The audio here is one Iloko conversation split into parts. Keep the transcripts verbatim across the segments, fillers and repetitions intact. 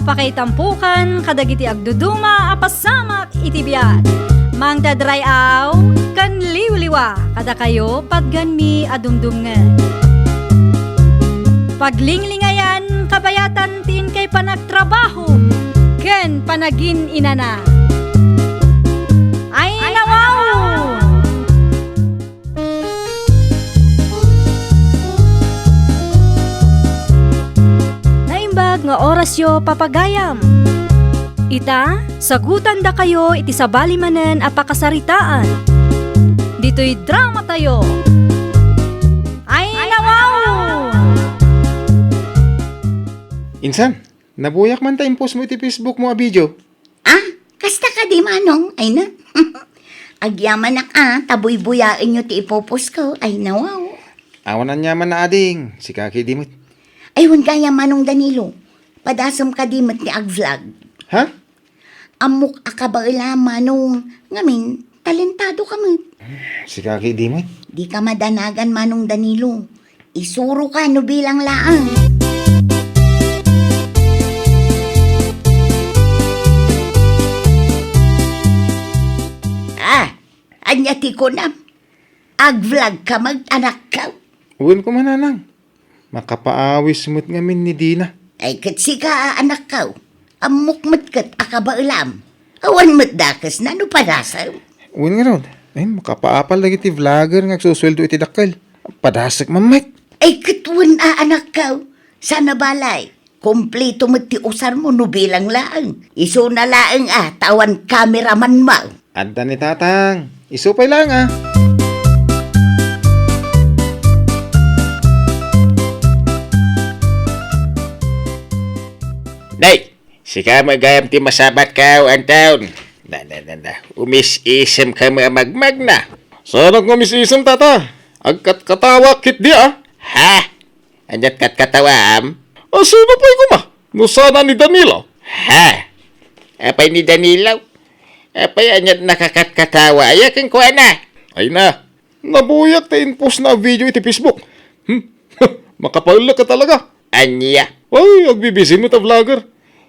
Pakaitampokan kadagiti agduduma a pasamak iti biag. Mangted ray-aw ken liwliwa kadakayo patganmi a dumdumngeg. Paglinglingayan kabayatan ti inkay panagtrabaho ken panagin-inana. Ay, nawaw! Naimbag nga orasyo, papagayam. Ita, sagutandakayo iti sabali manen a pakasaritaan. Ditoy dramatayo. Ay, nawaw! Insan, nabuyak man ta impost mo iti Facebook mo a video. Ah, kasta kadi, Manong? Ay na. Agyamanak a, ta buybuyaenyo ti ipopost ko. Ay, nawaw. Awan aniaman na, ading. Sika kadi met. Ay, wen gayam, Manong Danilo. Padasem kadi met ti ag-vlog. Ha? Ammok a kabaelam, Manong. Ngamin, talentado ka met. Sika kadi met. Di ka madanagan, Manong Danilo. Isuroka no bilang laeng. Ah, ania ti kunam? Ag-vlog ka met, anakko? Wen koma, nanang. Makapaawis met ngamin ni Dina. Ay, ket sika, anakko. Ammok met ket a kabaelam. Awan met dakesna no padasem. Wen ngarud, ay, makapaapal dagiti vlogger nga agsusueldo iti dakkel. Padasek man met. Ay, ket wen a, anakko. Sana balay. Kompleto met ti usarmo no bilang laeng. Isuna laeng a, ta awan cameraman mo. Adda ni Tatang. Isu pay laeng a. Nay, sika met gayam ti masabatko, Anton. Na, na, na, na. Umis-isem ka met a magmagna. Saanak nga umis-isem, Tata. Agkatkatawa ketdi a. Ha? Aniat katkatawaam? A, sino pay koma? No saan a ni Danilo? Ha? Apay ni Danilo? Apay aniat nakakatkatawa aya kenkuana? Ay na, nabuyak ta impost na a video iti Facebook. Hmm? Makapaellek ka talaga. Ania? Ay, agbibisi met a vlogger.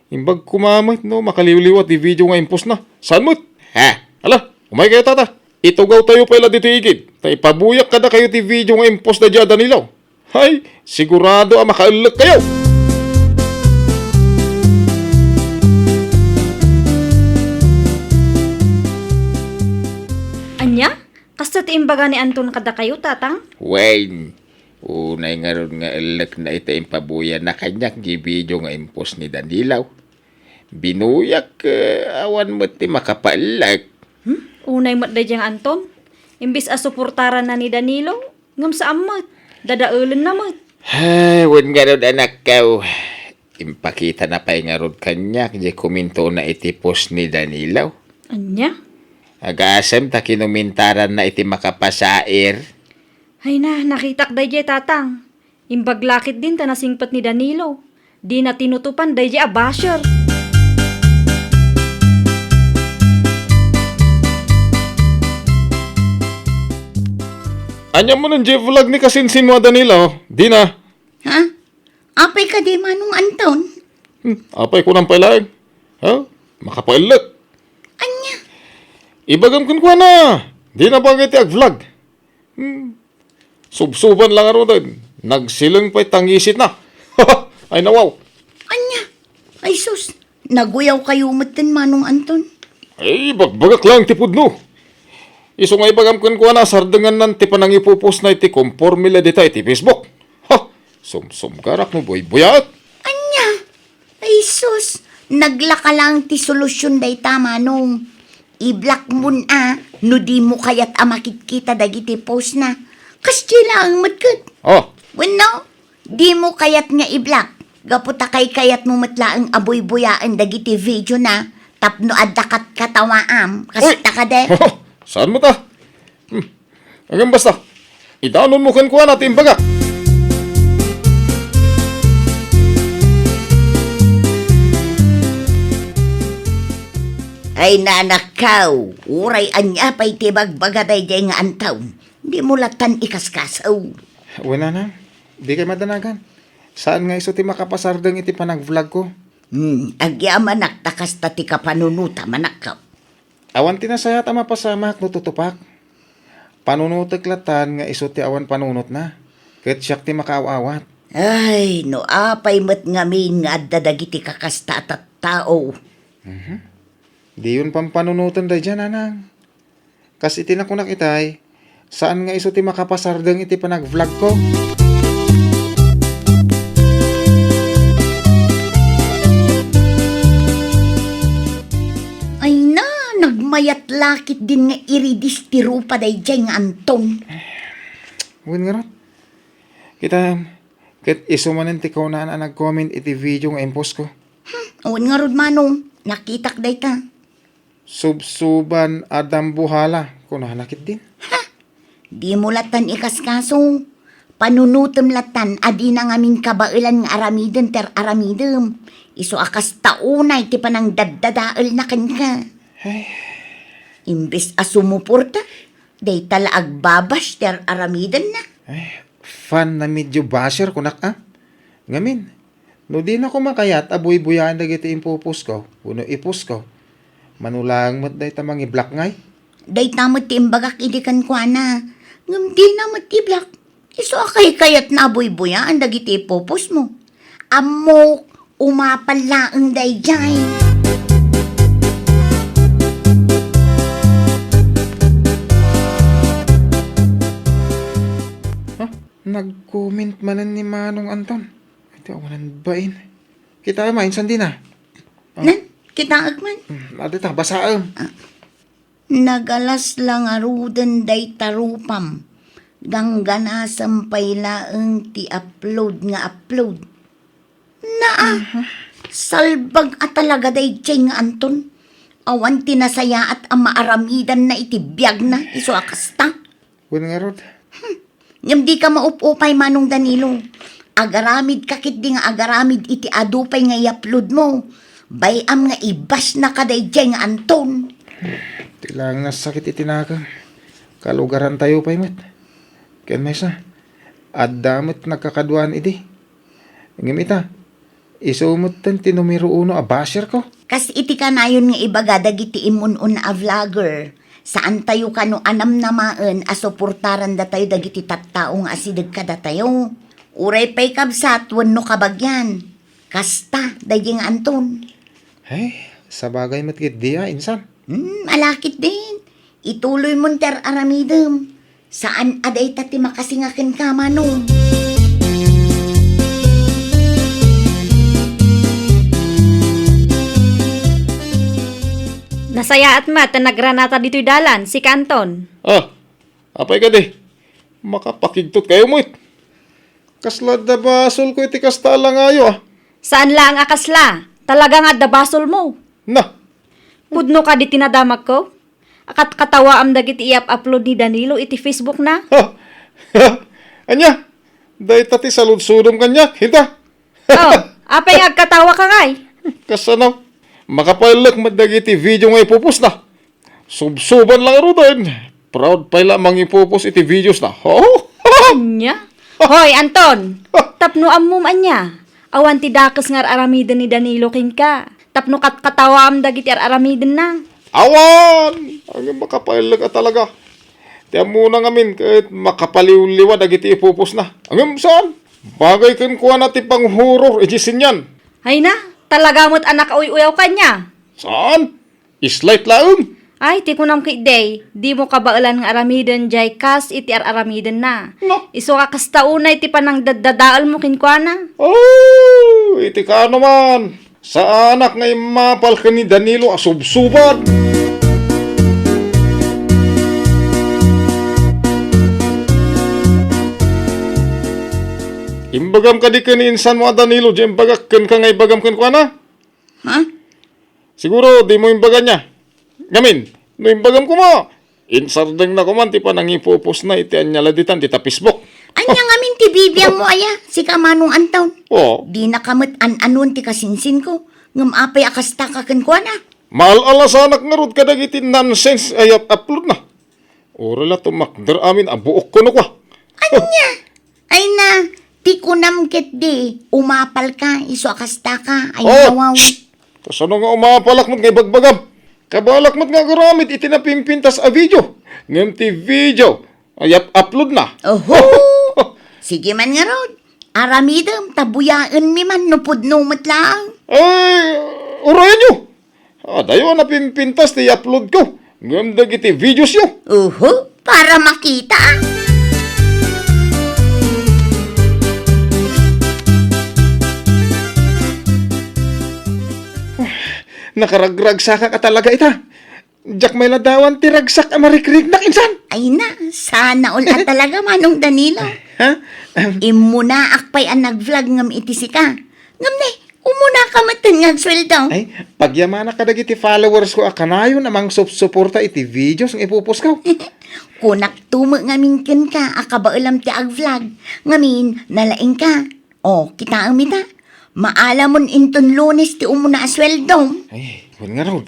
Imbag koma met no makaliwliwa ti video nga impost na. Saan met? Ha? Ala, umay kayo, Tata. Itugawtayo pay la ditoy igid, ta ipabuyak kadakayo ti video nga impost da dia Danilo. Hay, sigurado a makaellek kayo! Ania? Kasta ti imbaga ni Anton kadakayo, Tatang? Wen, unay ngarud nga ellek na iti impabuya na kaniak di video nga impost ni Danilo. Binuyak, eh, awan met ti makapaellek. Hmm? Unay met daydiay nga Anton. Imbes a suportaranna ni Danilo, ngem saan met. Dadaelenna met. Ay, wen ngarud, anakko. Impakitana pay ngarud kaniak diay komentona iti post ni Danilo. Ania? Agasem ta kinomentaranna iti makapasair. Ay na, nakitak daydiay, Tatang. Imbag la ketdin ta nasingpet ni Danilo. Dina tinutupan daydiay a basher. Ania manen diay vlog ni kasinsinmo a Danilo? Dina. Ha? Apay kadi, Manong Anton? Hmm, apay kunam pay laeng. Ha? Makapaellek. Ania? Ibagam kenkuana. Dina bagay ti ag-vlog. Hmm. Subsuban lang ngaruden. Nagsileng pay tangisitna. Ay, nawaw. Ania? Ay sus, naguyaw kayo metten, Manong Anton. Ay, bagbagak lang ti pudno. Isu nga ibagam kenkuana, sardengannan ti panangipupostna iti konforme la dita iti Facebook. Ha! Sumsumgarak no buybuyaet. Ania? Ay sus, naglaka lang ti solusion dayta, Manong. I-block mon a, no dimo kayat a makitkita dagiti post na. Kasdiay laeng met ket. Oh. Wenno, dimo kayat nga i-block. Gapu ta kaykayatmo met laeng a buybuyaen dagiti video na tapno adda katkatawaam. Uy! Kasta kadi? Saan met a? Hmm. Ngem basta, idanonmo kenkuana ti imbagak. Ay, nanakkaw, uray ania pay ti bagbaga daydiay nga Anton, dimo lattan ikaskasaw. Wen, nanang, dikay madanagan. Saan nga isu ti makapasardeng iti panag-vlog ko. Hmm, agyamanak ta kasta ti kapanunotam, anakko. Awan ti nasayaat a mapasamak no tutupak. Panunotek latan nga isu ti awan panunotna, ket siak ti makaaw-awat. Ay, no apay met ngamin nga adda dagiti kakasta a tattao. Mhm. Diyon pampanunoten daydiay, nanang. Kas iti nakunak itay, saan nga isu ti makapasardeng iti panag-vlogko. Ay na, nagmayat la ketdin nga iridis ti rupa daydiay nga Anton. Wen ngarud, kita, ket isu manen ti kunana a nag-comment iti video nga imposko. Hmm, wen ngarud, Manong, nakitak dayta. Subsuban a dambuhala, kunana ketdin. Ha? Dimo latan ikaskaso. Panunotem latan a dina ngamin kabaelan nga aramiden ti ar-aramidem. Isu a kasta unay ti panangdaddadaelna kenka. Ay. Imbes a sumuporta, dayta la agbabash ti ar-aramidenna. Ay, fan na medyo basher, kunak, a? Ngamin, no dinako makayat a buybuyaen dagiti impupusko wenno ipusko, mano laeng met dayta mangi-block ngay? Dayta met ti imbagak idi kenkuana, ngem dina met i-block. Isu a kaykayatna a buybuyaen dagiti ipupusmo. Ammok, umapal laeng daydiay. Ha? Nag-comment manen ni Manong Anton. Ay, ti awanan bain. Kitaem a, insan dina? Ah. Nan, kitaek man. Hmm, adda ta, basaem. Ah. Nagalas la ngaruden dayta rupam. Gangganasem pay laeng ti upload nga upload. Naa, mhm, salbag a talaga daydiay nga Anton. Awan ti nasayaat a maaramidanna iti biagna, isu a kasta. Wen ngarud. Hmm. Ngem dika maup-upay, Manong Danilo. Agaramidka ketdi nga agaramid iti adu pay nga i-upload mo. Bay-am nga ibashnaka daydiay nga Anton. Ti laeng nasakit iti nakem. Kalugarantayo pay met. Ken maysa, adda met nagkakaduan idi. Ngem ita, isu metten ti numero uno a basherko. Kas iti kanayon nga ibaga dagiti immun-una a vlogger, saantayo kano a namnamaen a suportaran datayo dagiti tattao nga asideg kadatayo. Uray pay kabsat wenno kabagian. Kasta, daydi nga Anton. Ay, sabagay met ketdi a, insan. Hmm, ala ketdin. Ituloymon ti ar-aramidem. Saan a dayta ti makasinga kenka, Manong. Nasayaat met ta nagranata ditoy dalan, sika Anton. Ah, apay kadi? Makapakigtot kayo met. Kasla adda basolko iti kasta a langayo, a. Saan laeng a kasla. Talaga nga adda basolmo. Na. Pudno kadi ti nadamagko? Kat-, katawaam dagiti i-up-upload ni Danilo iti Facebook na? Ha? Ania? Dayta ti saludsodom kaniak, hinta? Oh, apay nga agkatawa ka ngay? Kasano? Makapailek met dagiti video nga ipupos na. Subsuban lang ruden. Proud pay la mangipupos iti videos na. Oh? Ania? Hoy, Anton! Tapno ammom ania? Awan ti dakes nga ar-aramiden ni Danilo kenka. Tapno kat-, katawaam dagiti ar-aramidenna. Awan! Ngem makapailek a talaga. Ti ammona ngamin ket makapaliwliwa dagiti ipupos na. Ngem saan? Bagay kenkuana ti panghuror iti senian. Ay na, talaga met a nakauy-uyaw kaniak. Saan? Slight laeng. Ay, ti kunam ketdi, dimo kabaelan nga aramiden jay kas iti ar-aramidenna. No. Isu a kasta unay ti panangdaddadaelmo kenkuana. Oh, iti kaano man. Saanak nga immapal ken ni Danilo a subsuban. Imbagam kadi ken ni insanmo a Danilo, di imbagak kenka nga ibagam kenkuana? Ha? Siguro, dimo imbaga nia. Ngamin, no imbagam koma, insardengna koman ti panangipupos na iti ania la ditan, dita Facebook. Ania ngamin ti bibiangmo aya, sika Manong Anton? Oo. Dinaka met an-anon ti kasinsinko, ngem apay a kastaka kenkuana? Maal-alasanak ngarud kadagiti nonsense a i-upload na. Uray la tumakder amin a buok kuno kua. Ania? Ay na, Ti kunam ketdi, umapalka, isu a kastaka, ay Oh, nawaw. Shh! Kasano nga umapalak met nga ibagbagam? Kabalak met nga agaramid iti napimpintas a video. Ngem ti video, ay up-, upload na. Oho! Sige man ngarud. Aramidem, ta buyaenmi man no pudno met laeng. Ay, urayenyo. Adayo a napimpintas ti i-upload ko. Ngem dagiti videos yo. Uhu, para makita. Nakaragragsakak a talaga ita. Diak may ladawan ti ragsak a marikriknak insan. Ay na, sana all a talaga, Manong Danilo. Ha? Immunaak pay a nag-vlog ngem iti sika. Ngem ne, umuna ka met nga agsueldo. Ay, pagyamanak kadagiti followers ko a kanayon a mangsupsuporta iti videos nga ipupost ko. Kunak tumo ngamin kenka a kabaelam ti agvlog. Ngamin, nalaing ka. O, kitaem ita. Maalamon inton Lunes ti umuna a sueldom. Ay, wen ngarud.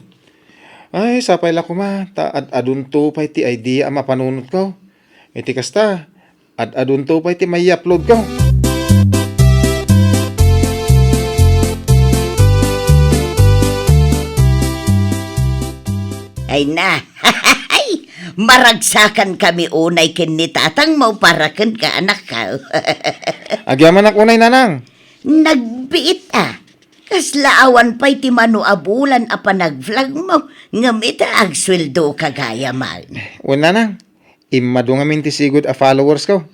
Ay, sapay la koma, ta ad-adunto pay ti idea a mapanunotko. Iti kasta, ad-adunto pay ti mai-upload ko. Ay na. Maragsakan kami unay ken ni tatangmo para kenka, anakko. Agyamanak unay, nanang. Nagbiit a. Kasla awan pay ti mano a bulan a panagvlogmo, ngem ita agsueldoka gayam. Wen, nanang, immadu ngamin ti sigud a followers ko.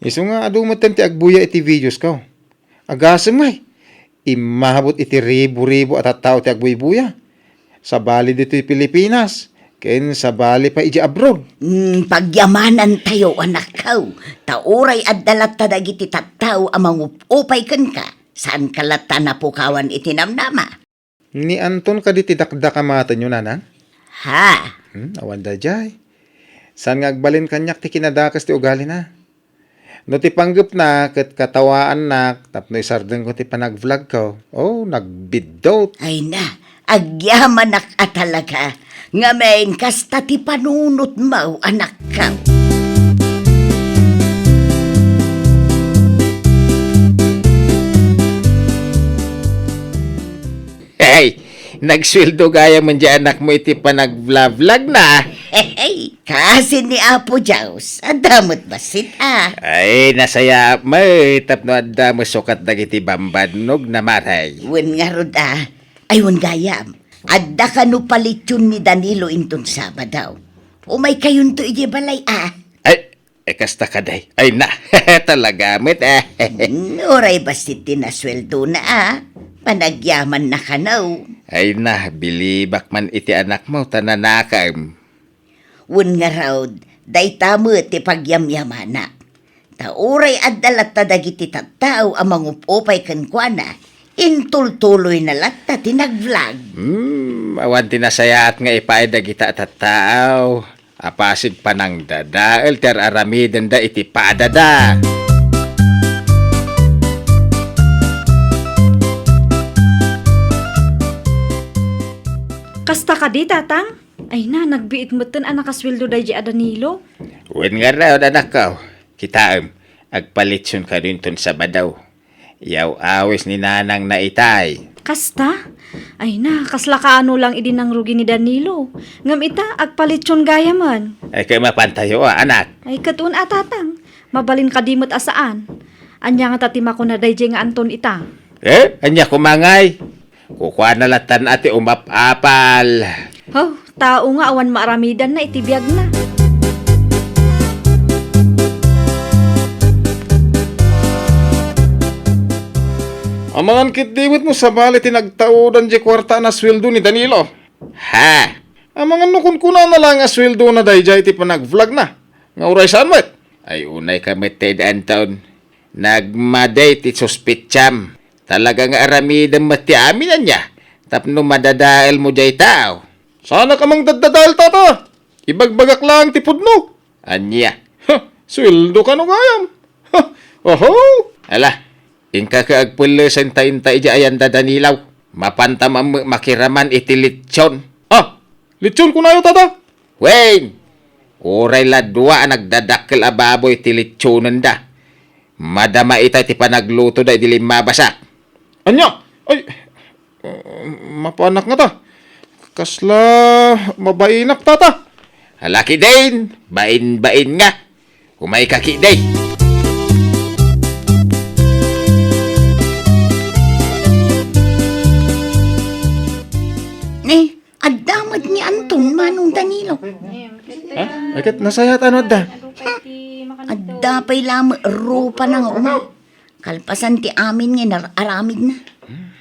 Isu nga adu metten ti agbuya iti videos ko. Agasem ngay, immabot iti ribu-ribu a tattao ti agbuybuya. Sabali ditoy Pilipinas, ken sabali pay idiay abroad. Hmm, pagyamanantayo, anakko. Ta uray adda latta dagiti tattao a mangup-upay kenka, saanka latta a napukawan iti namnama. Ni Anton kadi ti dakdakamatenyo, nanang? Ha? Hmm, awan daydiay. Saan nga agbalin kaniak ti kinadakes ti ugalina? No ti panggepna ket katawaannak tapno isardengko ti panagvlogko, oh, nagbiddut. Ay na, agyamanak a talaga. Ngamin, kasta ti panunotmo, anakko. Hey, nagsueldo gayam diay anakmo iti panagvlog-vlogna. Hey, kaasi ni Apo Dios, adda met bassit a. Ay, nasayaat met tapno adda met sukat dagiti bambannogna, mare. Wen ngarud a. Ay, wen gayam. Adda kano palitson ni Danilo inton Sabado. Umaykayonto idiay balay a. Ay, eh, kasta kadi. Ay na, talaga met, eh. Hmm, uray bassit ti nasueldona a. Panagyamanna kano. Ay na, bilibak man iti anakmo ta nanakem. Wen ngarud, dayta met ti pagyamyamanak. Ta uray adda latta dagiti tattao a mangup-upay kenkuana, intultuloyna latta ti nagvlog. Hmm, awan ti nasayaat nga ipaay dagita a tattao. Apasig panangdadael ti ar-aramidenda iti padada. Kasta kadi, Tatang? Ay na, nagbiit metten a nakasueldo daydiay a Danilo. Wen ngarud, anakko. Kitaem, agpalitson kano inton Sabado. Yaw-awis ni nanangna itay. Kasta? Ay na, kasla kaano lang idi nangrugi ni Danilo. Ngem ita, agpalitson gayamen. Ay, ket mapantayo a, anak. Ay, ket un a, Tatang. Mabalin kadi met a saan. Ania ngata ti makuna daydiay nga Anton ita? Eh, ania koma ngay? Kukuana lattan a ti umap-apal. Haw, tao nga awan maaramidanna iti biagna. Amangan ketdi met no sabali ti nagtaudan diay kuarta a nasueldo ni Danilo. Ha? Amangan no kunkunana laeng a sueldona daydiay ti panagvlogna. Nga uray saan met? Ay, unay ka met, Ted Anton. Nagmadi ti suspetsam. Talaga nga aramidem met ti amin, ania? Tapno madadaelmo diay tao. Saanak a mangdaddadael, tata. Ibagbagak laeng ti pudno. Ania? Ha, sueldo kano gayam? Ha, oho! Ala, inka ket agpellesen ta inta idiay ayan da Danilo. Mapanta man makiraman iti litson. Ah, litson kunayo, tata? Wen! Uray la dua a nagdadakkel a baboy ti litsonenda. Madama itay ti panaglutoda idi limmabasak. Ania? Ay, uh, mapanak ngata. Kasla mabainak tata. Hala ketdin, bain-bain nga. Umayka ketdi. Ni, adda met ni Anton, Manong Danilo. Ha? Ay, ket nasayaat no adda. Adda pay laeng rupana nga uma. Kalpasan ti amin nga inar-aramidna.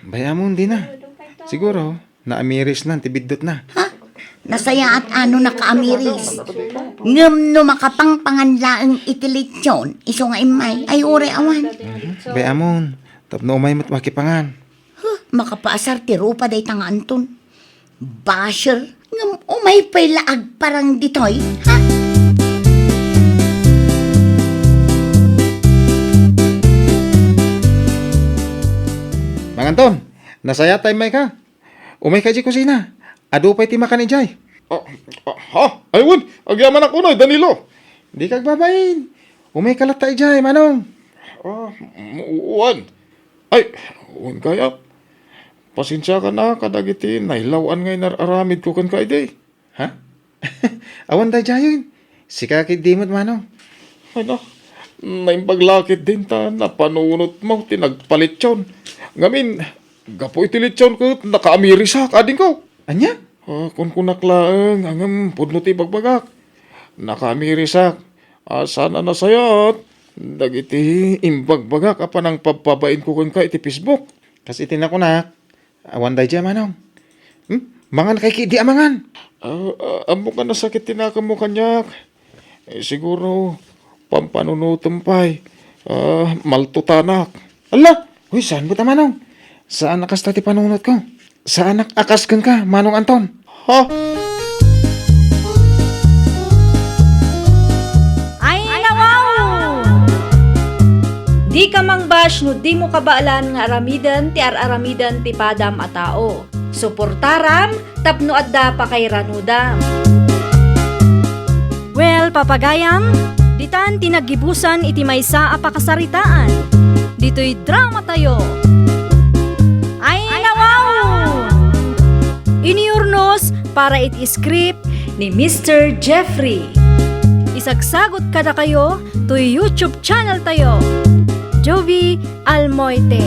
Bay-amon, dina. Siguro, naamirisnan ti biddutna. Ha? Nasayaat no nakaamiris. Ngem no makapangpangan laeng iti litson, isu nga immay, ay uray awan. Mhm. Bay-amon, tapno umay met makipangan. Huh, makapaasar ti rupa dayta nga Anton. Basher, ngem umay pay la agparang ditoy, ha? Mang Anton, nasayaat ta immayka? Umayka idiay kusina. Adu pay ti makan idiay. Ah, ah, ha? Ay, wen, agyamanak unay, Danilo. Dika agbabain. Umayka latta idiay, Manong. Ah, m-, wen. Ay, wen kayat. Pasensiakan a kadagiti nailaw-an nga inar-aramidko kenka idi. Ha? Awan daydiayen. Sika ketdi met, Manong. Ay na, naimbag la ketdin ta napanunotmo ti nagpalitson. Ngamin, gapu iti litson ket nakaamirisak, adingko. Ania? Ah, kunkunak laeng, ngem pudno ti ibagbagak. Nakaamirisak. Ah, saan a nasayaat dagiti imbagbagak a panangpabpabainko kenka iti Facebook. Kas iti nakunak, awan daydiay, Manong. Hmm? Mangan kay ketdi a mangan. Ah, ah, ammok a nasakit ti nakemmo kaniak. Eh, siguro, pampanunotem pay. Ah, maltutanak. Ala! Uy, saan met a, Manong? Saan a kasta ti panunotko. Saanak a kas kenka, Manong Anton. Ha? Ay, nawaw! Dika mangbash no dimo kabaelan nga aramiden ti ar-aramiden ti padam a tao. Suportaram tapno adda pakairanodam. Well, papagayam, ditan ti naggibusan iti maysa a pakasaritaan. Ditoy dramatayo. Ay, nawaw! Inurnos para iti script ni Mister Jeffrey. Isagsagot kadakayo toy YouTube channel tayo, Jovi Almoite.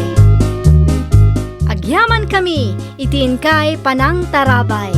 Agyaman kami iti inkay panangtarabay.